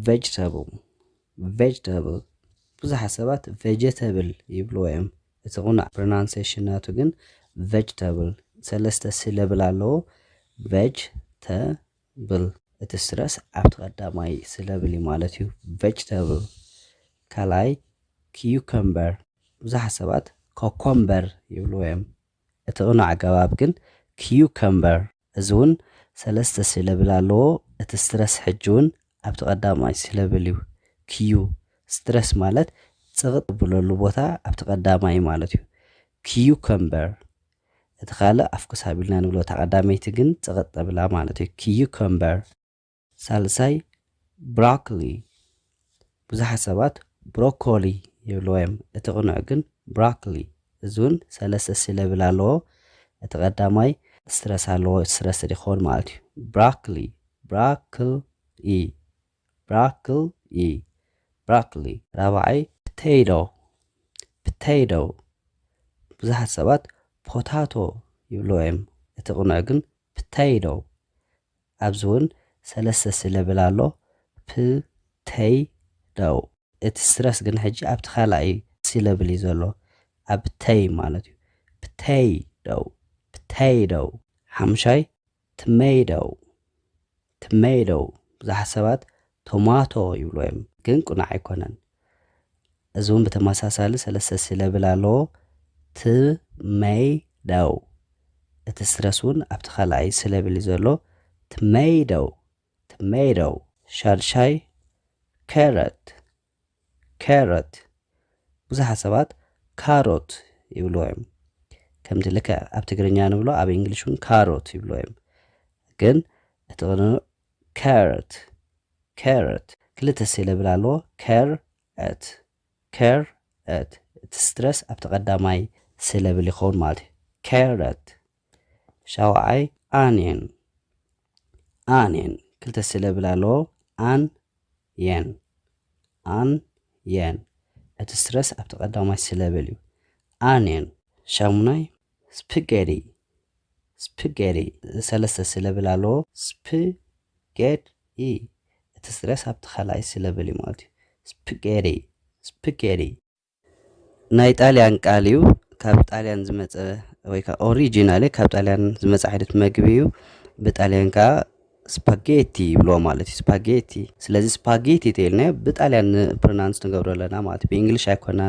Vegetable. Vegetable። ብዙሓት ሰባት vegetable ይብልዎ እዮም። እቲ ቁኑዕ pronunciation ናቱ ግን vegetable። ሰለስተ syllable ኣለዎ። Vegetable። እቲ stress ኣብቲ ቀዳማይ syllable እዩ ማለት እዩ። Vegetable። ካልኣይ cucumber። ብዙሓት ሰባት ኮኮምበር ይብልዎ እዮም። እቲ ቁኑዕ ኣገባብ ግን cucumber። እዚ እውን ሰለስተ syllable ኣለዎ። እቲ stress ሕጂ እውን ኣብቲ ቀዳማይ syllable እዩ። Q። Stress ማለት ጽቕጥ ብለሉ ቦታ ኣብቲ ቀዳማይ ማለት እዩ። Cucumber። እቲ ካልእ ኣፍኩስ ኣቢልና ንብሎ፣ እታ ቀዳመይቲ ግን ጽቕጥ ብላ ማለት እዩ። Cucumber። ሳልሳይ broccoli። ብዙሓት ሰባት ብሮኮሊ ይብልዎ እዮም። እቲ ቁኑዕ ግን broccoli። እዚ እውን ሰለስተ syllable ኣለዎ። እቲ ቀዳማይ stress ኣለዎ፣ stress ይኸውን ማለት እዩ። Broccoli። Broccoli። Broccoli። Broccoli። ራብዓይ potato። Potato። ብዙሓት ሰባት ፖታቶ ይብልዎ እዮም። እቲ ቁኑዕ ግን potato። ኣብዚ እውን ሰለስተ syllable ኣሎ። Potato። እቲ stress ግን ሕጂ ኣብቲ ካልኣይ syllable እዩ ዘሎ። ኣብ ተይ ማለት እዩ። Potato። Potato። ሓሙሻይ tomato። Tomato። ብዙሓት ሰባት ቶማቶ ይብልዎ እዮም፣ ግን ቁኑዕ ኣይኮነን። እዚ እውን ብተመሳሳሊ ሰለስተ syllable ኣለዎ። Tomato። እቲ stress እውን ኣብቲ ካልኣይ syllable እዩ ዘሎ። Tomato። Tomato። ሻድሻይ carrot። Carrot። ብዙሓት ሰባት ካሮት ይብልዎ እዮም። ከምቲ ልክዕ ኣብ ትግርኛ ንብሎ ኣብ እንግሊሽ እውን ካሮት ይብልዎ እዮም። ግን እቲ ቁኑዕ carrot። Carrot። ክልተ syllable ኣለዎ። Carrot። Carrot። እቲ stress ኣብቲ ቀዳማይ syllable ይኸውን ማለት እዩ። Carrot። ሻውዓይ onion። Onion። ክልተ syllable ኣለዎ። Onion። Onion። እቲ stress ኣብቲ ቀዳማይ syllable እዩ። Onion። ሻሙናይ spaghetti። Spaghetti። ሰለስተ syllable ኣለዎ። Spaghetti። እቲ stress ኣብቲ ካልኣይ syllable እዩ ማለት እዩ። Spaghetti። Spaghetti። ናይ ጣልያን ቃል እዩ። ካብ ጣልያን ዝመጸ ወይ ከዓ originally ካብ ጣልያን ዝመጸ ዓይነት መግቢ እዩ። ብጣልያን ከዓ ስፓጌቲ ይብልዎ ማለት እዩ። ስፓጌቲ። ስለዚ ስፓጌቲ ተይልናዮ ብጣልያን ፕሮናንስ ንገብሮ ኣለና ማለት እዩ። ብእንግሊሽ ኣይኮናን።